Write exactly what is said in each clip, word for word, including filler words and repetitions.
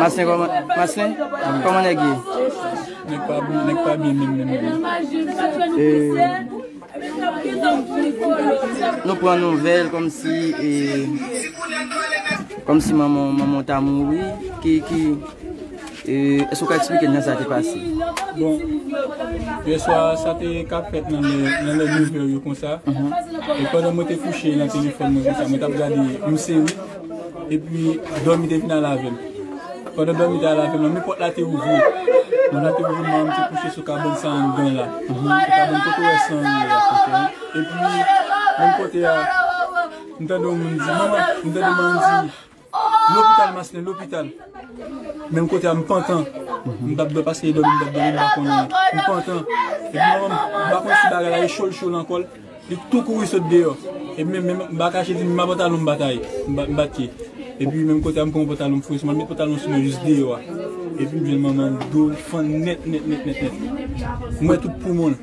Maslin, kòman, Maslin, kòman nèg ye? Nèg pa byen, nèg pa byen menm, menm, menm. E, nou pran nouvèl kòmsi, e, kòmsi manman, manman w ta mouri. Ki, ki, e, èske w ka eksplike n jan sa te pase? Bon, yè swa, sa te ka fèt nan lè, nan lè nevè yo konsa. E pandan mwen te kouche nan telefòn mwen konsa, mwen t ap gade yon seri. Epi, dòmi te vin al avè m. Pandan dòmi te al avè m, men pòt la te ouvri. Pòt la te ouvri, manman m te kouche sou kabann sa anndan la. Sou kabann kote w wè san yo ye a. Epi, menm kote a, m tande yon moun di, "Manman," m tande manman m di, "Lopital, Maslin, lopital." Menm kote a, m pantan. M t ap dòmi paske e dòmi, m t ap dòmi, m pa konnen. M pantan. Epi manman m, m pa konn si bagay la e cho l cho nan kò l. Li tou kouri sot deyò. Epi menm, menm, m pa kache di, m pa pantalon m batay. M ba-, m bat pye. Epi menm kote a, m pran pantalon m foure sou mwen, m met pantalon sou mwen jis deyò a. Epi m jwenn manman m, do l fann nèt, nèt, nèt, nèt, nèt. M wè tout poumon l.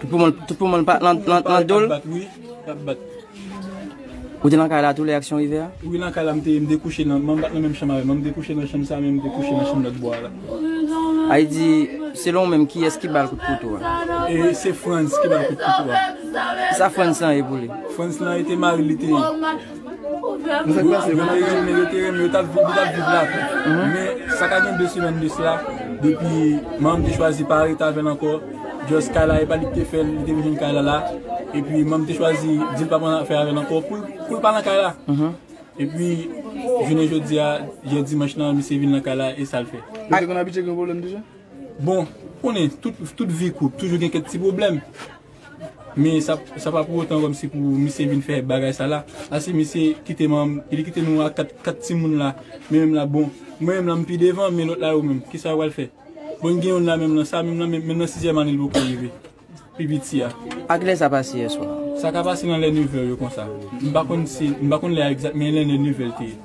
Tout poumon, tout poumon l pa nan, nan, nan do l? L ap bat, wi. L ap bat. Ou te nan kay la tou lè aksyon rive a? Wi, nan kay la, m te, m te kouche nan, manman m pa t nan menm chanm avè m. Manman m te kouche nan chanm sa, men m te kouche nan chanm lòt bò a la. Ay di, selon ou menm, kiyès ki ba l kout kouto a? E se Frantz ki ba l kout kouto a. Kisa Frantz lan ye pou li? Frantz lan e te mari l, li te ye. Yo te renmen, yo te renmen, yo t ap viv, yo t ap viv la tou. Men sa ka gen de semèn de sila, depi manman m te chwazi pa rete avè l ankò. Just kay la, e pa li ki te fè l, li te vin jwenn kay la la. Epi manman m te chwazi di l pa pran afè avè l ankò pou l, pou l pa nan kay la. Epi jounen jodi a, jè dimanch lan, misye vin nan kay la, e sa l fè. Yo te konn abitye gen pwoblèm deja? Bon, ou konnen, tout, tout vi koup, toujou gen kèk ti pwoblèm. Men sa, sa pa pou otan kòmsi pou misye vin fè bagay sa la. Paske misye kite manman m, li kite nou a kat, kat timoun la. Men menm la, bon, mwen menm la, m pi devan, men lòt la yo menm, kisa yo pral fè? Bon, gen youn la menm nan, sa menm nan, menm, menm nan sizyèm ane l poko rive. Pi piti a. A kilè sa pase yèswa? Sa ka pase nan lè nevè yo konsa. M pa konn si, m pa konn lè a egzak, men lè nevè l te ye.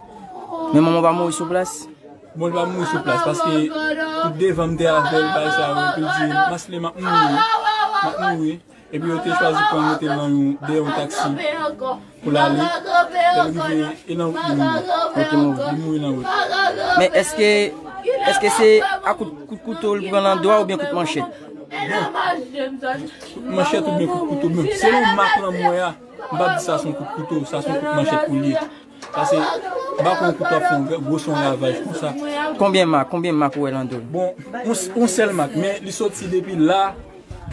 Men manman w pa mouri sou plas? Bon, li pa mouri sou plas, paske tout devan m te avè l, bagay sa yo, epi l di, "Maslin, m ap mouri, m ap mouri." Epi yo te chwazi pran l mete l nan yon, dèyè yon taksi pou l ale. Lè l rive, e nan wout li mouri. Ok, mouri. Li mouri nan wout. Men èske, èske se a kout, kout kouto l pran nan do a oubyen kout manchèt? Bon, kout manchèt oubyen kout kouto, men selon mak lan m wè a, m p ap di sa se yon kout kouto, sa se yon kout manchèt pou l ye. Paske, m pa kwè yon kouto ap fè yon gwo, gwo son ravaj konsa. Konbyen mak, konbyen mak ou wè nan do l? Bon, yon, yon sèl mak, men li soti depi la,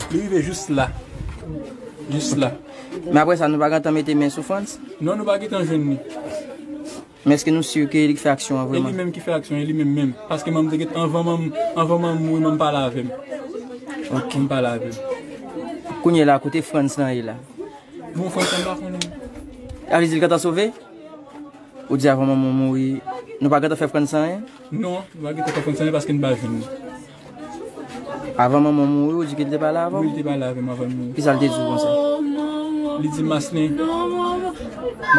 li rive jis la. Jis la. Men apre sa, nou pa gentan mete men sou Frantz? Non, nou pa gentan jwenn li. Men èske nou si ke li k fè aksyon an vrèman? E li menm ki fè aksyon, e li menm menm. Paske manman m te gentan, anvan manman, anvan manman m mouri, manman m pale avè m. Ok. Manman m pale avè m. Kounye a la, kote Frantz lan ye la? Bon, Frantz lan m pa konnen. A vle di l gentan sove? Ou di avan manman w mouri, nou pa gentan fè Frantz anyen? Non, nou pa gentan fè Frantz anyen paske n pa jwenn li. Avan manman w mouri, ou di ke l te pale avè w? Wi, li te pale avè m avan l mouri. Kisa l te di w konsa? Li di, "Maslin, m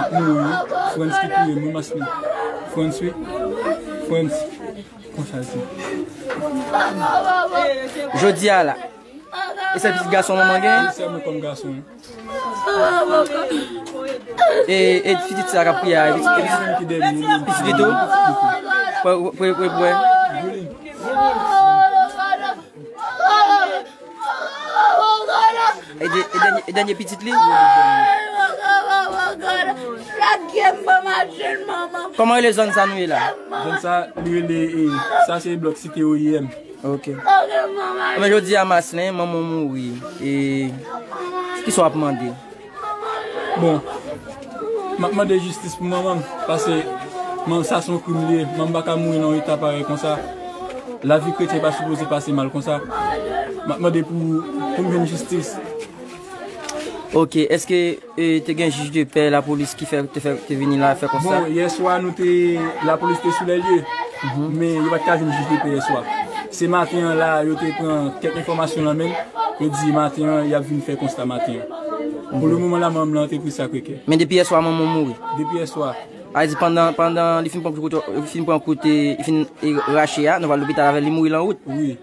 ap mouri wi. Frantz ki touye m wi, Maslin. Frantz wi. Frantz." Konsa l di. Jodi a la, e sèl pitit gason manman gen? Wi, sèl mwen kòm gason. E, e pitit sa k ap kriye a, e pitit, e pitit, pitit li tou? Pwè, pwè, pwè, pwè. E de-, e dènye, e dènye pitit li? Kòman rele zòn sa nou ye la? Zòn sa, li rele, e, sa se blòk Site O I M. Ok. Men jodi a, Maslin, manman w mouri. E kisa w ap mande? Bon, m ap mande jistis pou manman m, paske manman, sa se yon krim li ye. Manman m pa ka mouri nan yon eta parèy konsa. Lavi kretyen pa sipoze pase mal konsa. M ap mande pou, pou m jwenn jistis. Ok, èske, e, te gen jij de pè, lapolis ki fè, te fè, te vini la fè konsta? Bon, yèswa nou te, lapolis te sou lè lye. Men yo pa t ka jwenn jij de pè yèswa. Se maten an la, yo te pran kèk enfòmasyon nan men l. Yo di maten an, y ap vin fè konsta maten an. Pou le moman la, manman m nan antrepri Sakre-Kè. Men depi yèswa, manman w mouri? Depi yèswa. A di pandan, pandan li fin pran kout, li fin pran kout, e, li fin, e, rache a, nou pral lopital avè l, li mouri lan wout? Wi.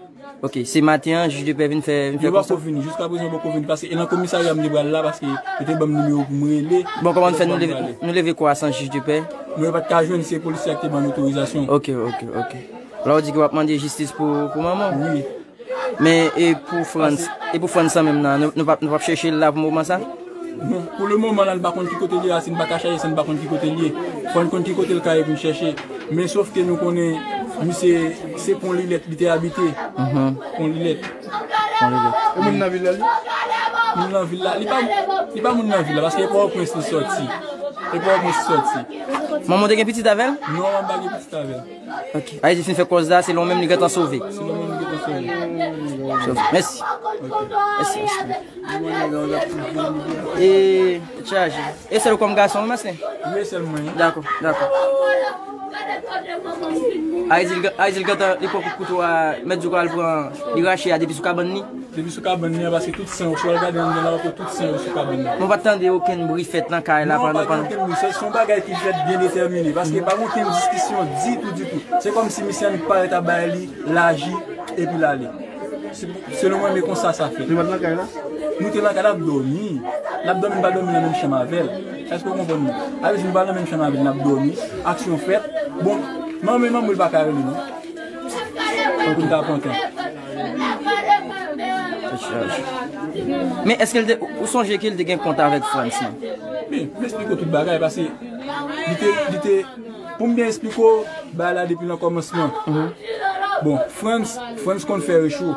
Ok, se maten an, jij de pè vin fè, vin fè konsta? Yo poko vini, jiska prezan yo poko vini, paske e nan komisarya m te pral la, paske yo te ban m nimewo pou m rele. Bon, kòman n fè nou leve, nou leve kò a san jij de pè? Mwen pa t ka jwenn, se polisye a ki te ban m otorizasyon. Ok, ok, ok. La w di ke w ap mande jistis pou, pou manman w? Wi. Men e pou Frantz, e pou Frantz sa menm nan, nou, nou p ap, nou p ap chèche l la pou moman sa? Non, pou le moman la, n pa konn ki kote l ye, Asin pa ka chache san n pa konn ki kote l ye. Fò n konn ki kote l ka ye pou n chèche. Men sof ke nou konnen, misye, se Pon Lilèt li te abite. Mhm. Pon Lilèt. Pon Lilèt. E moun nan vil la, li? Moun nan vil la, li pa, li pa moun nan vil la, paske e Pòtoprens li sòti. E Pòtoprens li sòti. Manman w te gen pitit avè l? Non, manman m pa gen pitit avè l. Ok. Ayiti fin fè kòz la, se lè w menm li gentan sove. Se lè w menm li gentan sove. Sove. Mèsi. Ok. Mèsi, mèsi. E, chaje. E sèl ou kòm gason, wi, Maslin? Wi, sèl mwen. Dakò, dakò. Ayiti, li gen-, Ayiti, li gentan, li pran kout kouto a, mèt di w al pran, li rache a depi sou kabann li? Depi sou kabann li an, paske tout san yo, si w al gade anndan la, w ap wè tout san yo sou kabann nan. Mwen pa t tande okenn bri fèt nan kay la pandan, pandan. Non, pa gen okenn bri. Se, se yon bagay ki fèt byen detèmine, paske pa gen okenn diskisyon ditou, ditou. Se kòmsi misye annik parèt ap bay li, l aji, epi l ale. Se, selon mwen, men konsa sa fèt. Nou pa t nan kay la? Nou te nan kay la, n ap dòmi. N ap dòmi, n pa dòmi nan menm chanm avè l. Èske w konprann mwen? Sa vle di nou pa nan menm chanm avè l, n ap dòmi. Aksyon fèt. Bon, manman, manman, l pa ka rele, non. Pou n ta pran tan. Men èske l te, ou sonje ke l te gen kont avèk Frantz, non? Wi, m esplike w tout bagay, paske li te, li te, pou m byen esplike w, bagay la depi nan kòmansman. Mhm. Bon, Frantz, Frantz konn fè recho.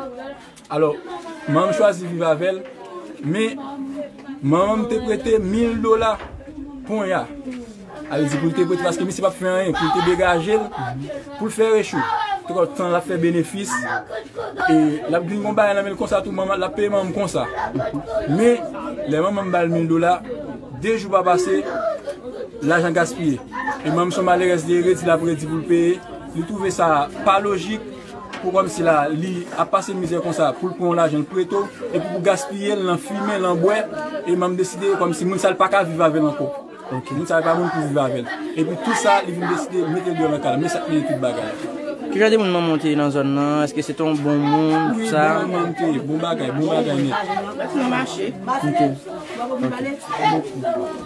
Alò, manman m chwazi viv avè l, men manman m te prete mil dola ponya. Sa vle di pou l te prete, paske misye p ap fè anyen, pou l te degaje l, pou l fè recho. Twòp tan l ap fè benefis, e l ap vin gon bagay nan men l konsa tou, manman, l ap peye manman m konsa. Men, lè manman m ba l mil dola, de jou pa pase, lajan gaspiye. E manman m se yon malerèz, li redi, l ap redi pou l peye. Li twouve sa pa lojik, pou kòmsi la, li ap pase mizè konsa, pou l pran yon lajan l prete w, epi pou gaspiye l nan fimen, nan bwè, e manman m deside kòmsi moun sa l pa ka viv avè l ankò. Ok. Moun sa yo pa moun pou viv avè l. Epi tou sa, li vin deside mete l deyò nan kay la. Men sa k mennen tout bagay. Ki jan de moun manman w te ye nan zòn nan? Èske se te yon bon moun, tout sa? Wi, bon manman m te ye. Bon bagay, bon bagay nèt. Nan mache. Ok. Ok.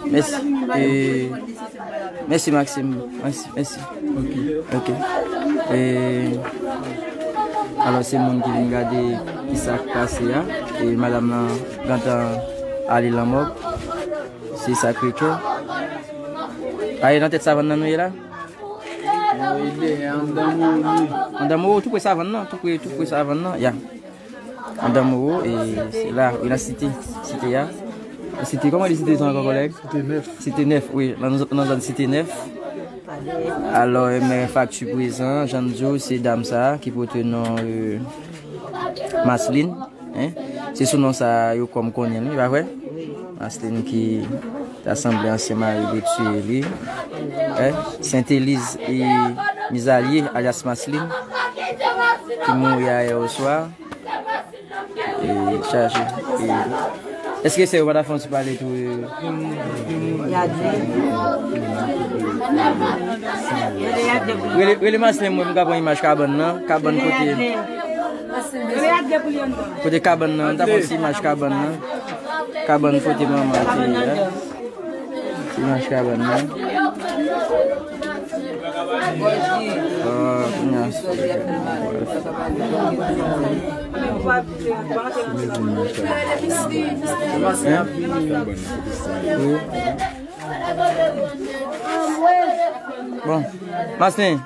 Mèsi. E, mèsi, Maxime. Mèsi, mèsi. Ok. Ok. E, alò, se moun ki vin gade ki sa k pase a. E madanm nan gentan ale lan mòg. Se Sacré-Cœur. A, e nan tèt savann nan nou ye la? Mwen ye dèyè, anndan Moro nou ye. Anndan Moro, tou pre savann nan, tou pre, tou pre savann nan, ya. Anndan Moro, e se la, wi, nan site, site a. Site, kòman li site sa ankò, kòlèg? Site nèf. Site nèf, wi, nan, nan zòn site nèf. Alò, e men fakti prezan, jan n di w, se dam sa a ki pote non, e, Maslin. Hein? Se sou non sa yo kòm konnen l, wi, pa vre? Maslin ki ta sanble ansyen mari li tiye li. Hein? Senteliz e Mizalye, alyas Maslin, ki mouri ayè oswa. E chaje. E, èske sè yo pa ta fè yon ti pale tou? E, rele, rele Maslin, mwen, m ka pran imaj kabann nan. Kabann kote. Kote kabann nan, ta fè yon ti imaj kabann nan. Kabann kote manman te ye a. Ti imaj kabann nan. Ah, kounye a. Hein? Bon. Masten,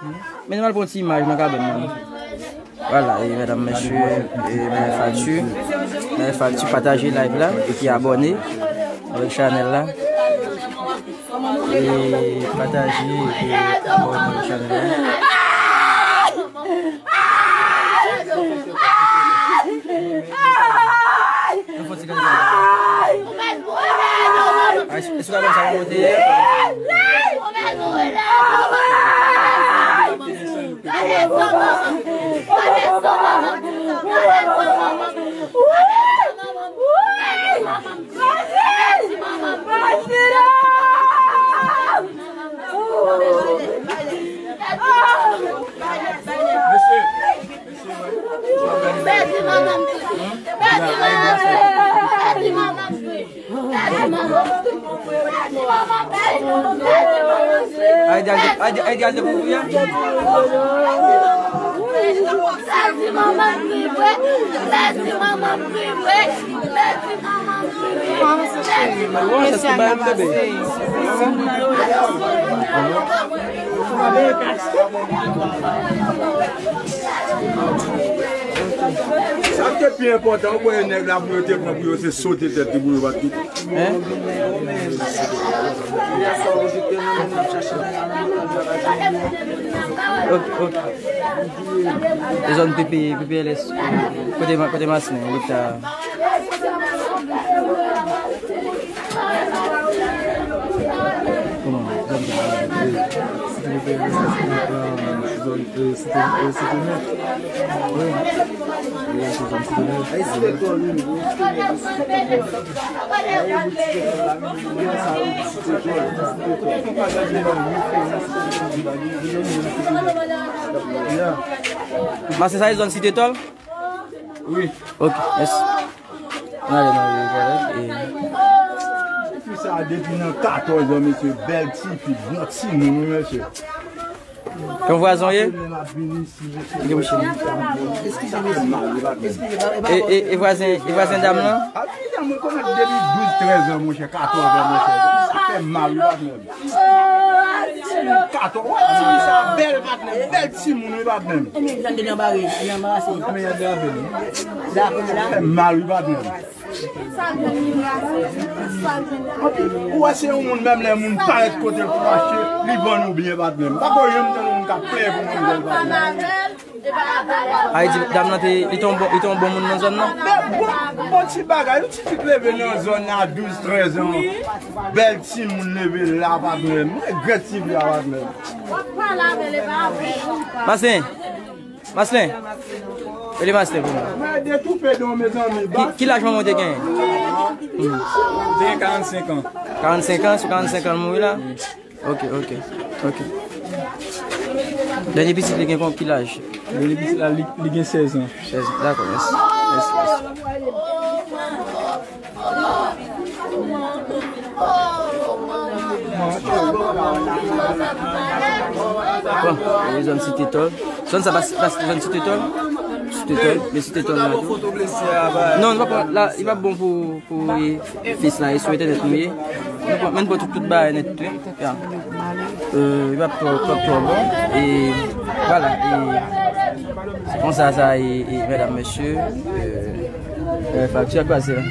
men nou al pran ti imaj nan kabann nan. Vwala, e medam, mesye, e benefakti, benefakti, pataje live la, epi abòne avèk chanèl la. E pataje, epi abòne avèk chanèl la. Yon fò ti kanpe. Ay, si w ka konn sa w monte. Ay, di al de, ay, di, ay, di al de pou ou, ya. Mèsi, manman, m vibre. Mèsi, manman, m vibre. Mèsi, manman, m vibre. Mèsi, manman, m vibre. Sa ki te pi enpòtan, ou kwè nèg la pou yo te pran pou yo se sote tèt li pou yo bat li. Hein? Ok, ok. E zòn P P, P P L S. Kote, kote Maslin, leta. Kòman? Zòn P P L S. Zòn, euh, Site, euh, Site Nèf. Wi. Wi, se zòn Site Nèf. Maslin, sa e zòn Site Tòl? Wi. Ok, mèsi. N ale nan revè. Fi sa depi nan katòz an, mesye, bèl tifi, bon timoun, wi, mesye. Yon vwazen w ye? Li gen mouche. E, e, e vwazen, e vwazen dam nan? A, fi sa, mwen konn depi douz, trèz an, monchè, katòz an, monchè. Sa fè mal, wi, patnè. Katòz, wè, tifi sa bèl, patnè. Bèl timoun, wi, patnè. Sa fè mal, wi, patnè. Ou wè se yon moun, menm lè moun parèt kote l pou achte, li vann ou byen, patnè. M pa ko janm tande moun k ap plenyen pou manzè l, patnè. Ay, di, dam nan te, li te yon bon, li te yon bon moun nan zòn nan? Men bon, bon ti bagay, yon ti fi k leve nan zòn nan a douz, trèz an. Bèl timoun leve la, patnè. M regrèt ti fi a, patnè. Maslin. Maslin. Rele Maslin pou mwen. Mwen de toupe don, mezanmi. Ki, ki laj manman w te genyen? Te gen karannsenk an. Karannsenk an, sou karannsenk an l mouri la? Ok, ok, ok. Dènye pitit li gen kon ki laj? Dènye pitit la, li, li gen sèz an. Sèz an, dakò, mèsi. Mèsi, mèsi. Bon, e zòn Site Tòl. Zòn sa pa, pa zòn Site Tòl? Site Tòl, men Site Tòl la tou. Non, nou pa pran, la, li pa bon pou, pou, e, fis la, e sou entènèt nou ye. Nou pran, men nou pran tout, tout bagay nèt tou. Ya. Euh, li p ap twò, p ap twò bon. E vwala. E se konsa sa ye, e medam, mesye, euh, euh, fakti a kwaze la.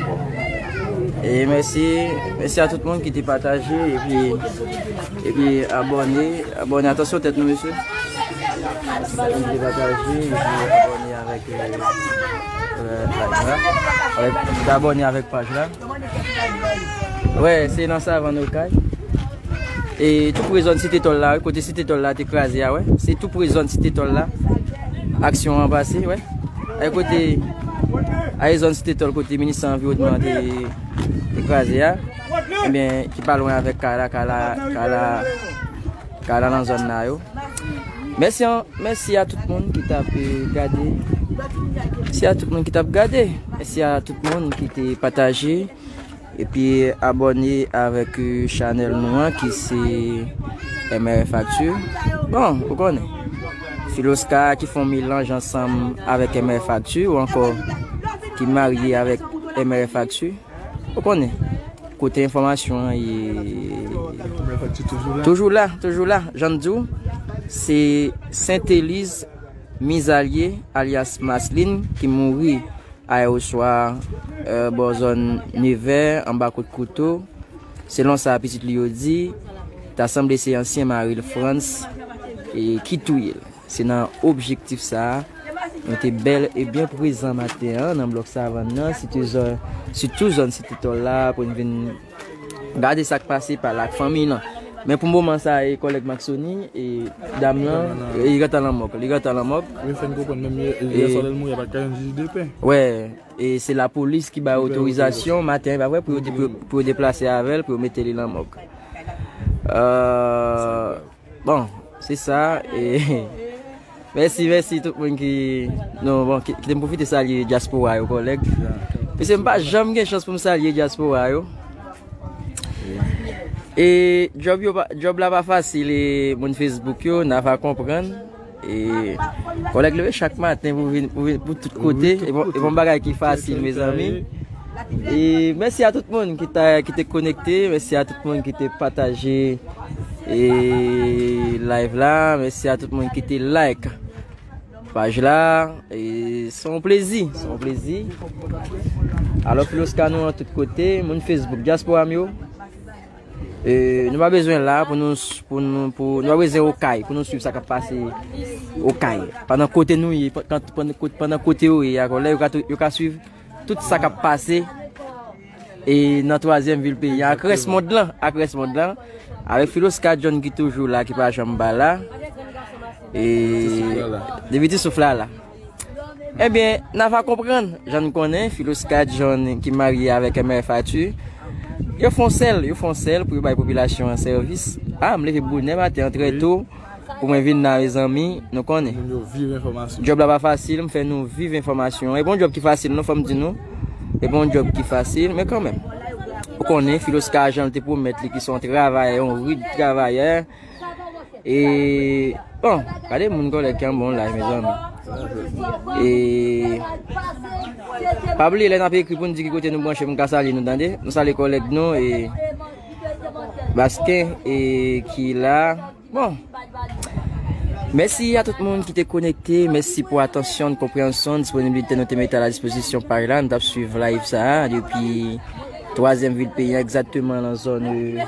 E mèsi, mèsi a tout moun ki te pataje epi, epi abòne, abòne, atansyon tèt nou, mesye. Ki te pataje epi abòne avèk, euh, euh, paj la. Avèk, ki te abòne avèk paj la. Wè, se nan Savann Okay. E tou pre zòn Site Tòl la, wi, kote Site Tòl la te kraze a, wè. Se tou pre zòn Site Tòl la aksyon an pase, wè. Ay kote, ay zòn Site Tòl kote minis anviwònman te, te kraze a. Ebyen, ki pa lwen avèk kay la, kay la, kay la, kay la nan zòn la yo. Mèsi an, mèsi a tout moun ki t ap, eh, gade. Mèsi a tout moun ki t ap gade. Mèsi a tout moun ki te pataje. Epi abòne avèk, eh, chanèl nou an ki se M R F Actu. Bon, ou konnen. Filosca ki fè yon melanj ansanm avèk M R F Actu ou ankò ki marye avèk M R F Actu. Ou konnen. Kote enfòmasyon an ye. M R F Actu toujou la. Toujou la, toujou la. Jan m di w, se Senteliz Mizalye, alyas Maslin, ki mouri ayè oswa, euh, bò zòn Nevè, anba kout kouto. Selon sa pitit li yo di, ta sanble se ansyen mari l, Frantz, e ki touye l. Se nan objektif sa a, nou te bèl e byen prezan maten an nan blòk Savann nan, sitou zòn, sitou zòn Site Tòl la, pou n vin gade sa k pase pa la ak fanmi lan. Men pou moman sa a, e kòlèg Maxony, e dam lan, e li rantre nan mòg, li rantre nan mòg. Wi, fè n konprann, menm yè, yè swa lè l mouri a, pa t ka jwenn jij de pè. Wè, e se lapolis ki bay otorizasyon maten an, e pa vre, pou yo de-, pou yo, pou yo deplase avè l, pou yo mete li nan mòg. Euh, bon, se sa, e mèsi, mèsi tout moun ki, non, bon, ki, kite m pwofite salye dyaspora yo, kòlèg. Mesye, m pa janm gen chans pou m salye dyaspora yo. E djòb yo pa- djòb la pa fasil, e moun Facebook yo, n a va konprann. E kòlèg leve chak maten pou vin pou, vin, pou tout kote. E bon, e bon bagay ki fasil, mezanmi. E mèsi a tout moun ki ta ki te konekte, mèsi a tout moun ki te pataje e live la, mèsi a tout moun ki te like paj la. E se yon plezi, se yon plezi. Alò Filoska nou an tout kote, moun Facebook, dyaspora m yo. E nou pa bezwen la pou nou s- pou nou pou nou pa bezwen Okay pou nou swiv sa k ap pase Okay. Pandan kote nou ye, pandan kote yo ye akò, lè yo ka yo ka swiv tout sa k ap pase e nan twazyèm vil peyi a, ak rès mond lan, ak rès mond lan, avèk Filoska John ki toujou la, ki pa janm pa la. E depi ti souf la la. Ebyen, n a va konprann, jan n konnen, Filoska John ki marye avèk M R F Arthur, yo fè yon sèl, yo fè yon sèl pou yo bay popilasyon an sèvis. A, m leve bonè maten an trè to, pou mwen vin la, mezanmi, nou konnen. Moun yo viv enfòmasyon. Djòb la pa fasil, m fè nou viv enfòmasyon. E bon djòb ki fasil, non, fò m di nou. E bon djòb ki fasil, men kanmenm. Ou konnen, Filoska jan l te pwomèt li ki se yon travayè, yon rid travayè. E, bon, gade moun kòlèg ki anba yon live, mezanmi. E, pa bliye, lè n ap ekri pou n di ki kote nou branche, m ka salye nou, tande. Nou salye kòlèg nou, e, Basken, e, ki la. Bon. Mèsi a tout moun ki te konekte. Mèsi pou atansyon, konpreyansyon, disponibilite nou te mete a la dispozisyon paj la. Nou t ap swiv live sa a depi twazyèm vil peyi an, egzakteman nan zòn, e,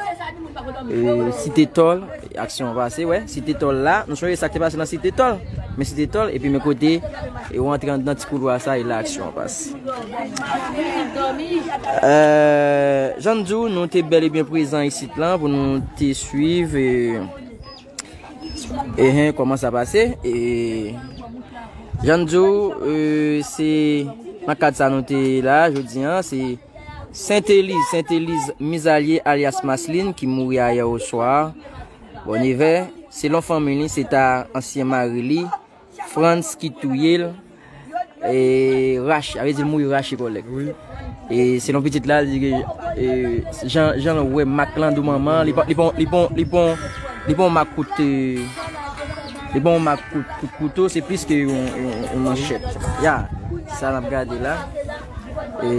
e, Site Tòl. Aksyon an pase, wè. Site Tòl la. Nou sonje sa k te pase nan Site Tòl. Men Site Tòl, epi men kote, e ou antre anndan ti koulwa sa, e la aksyon an pase. E, jan n di w, nou te bèl e byen prezan isit lan pou nou te swiv, e, Ehe, kòman sa pase? E, jan n di w, e, se nan kad sa nou te la, jodi a, se Senteliz, Senteliz Mizalye alyas Maslin ki mouri ayè oswa. Bon, nèf è, selon fanmi li, se ta ansyen mari li, Frantz ki touye l. E, rache, sa vle di l mouri rache kòlèg. Wi. E selon pitit la, li di ke, e, jan, jan l wè mak lan dou manman, li pa, li pa, li pa, li pa, li pa yon mak kout, e, li pa yon mak kout, kout kouto, se plis ke yon, yon, yon manchèt. Ya, sa n ap gade la. E,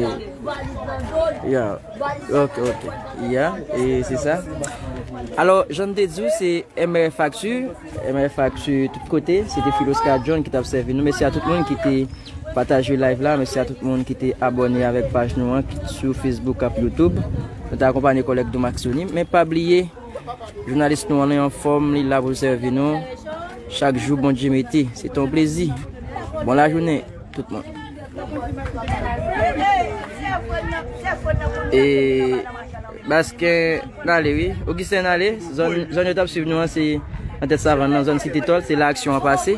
ya, ok, ok. Ya, e se sa. Alò, jan n te di w, se M R F Actu, M R F Actu tout kote, se te Filoska John ki t ap sèvi nou. Mèsi a tout moun ki te pataje live la, mèsi a tout moun ki te abòne avèk paj nou an, sou Facebook ak YouTube. Nou te akonpanye kòlèg nou Maxoni, men pa bliye, jounalis nou an, li anfòm, li la pou l sèvi nou. Chak jou Bondye mete, se te yon plezi. Bon lajounen, tout moun. E, Basken n ale, wi. Ogisten n ale. Zòn, zòn yo t ap swiv nou an, se nan tèt savann nan, zòn Site Tòl. Se la aksyon an pase.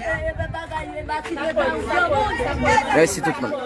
Mèsi tout moun.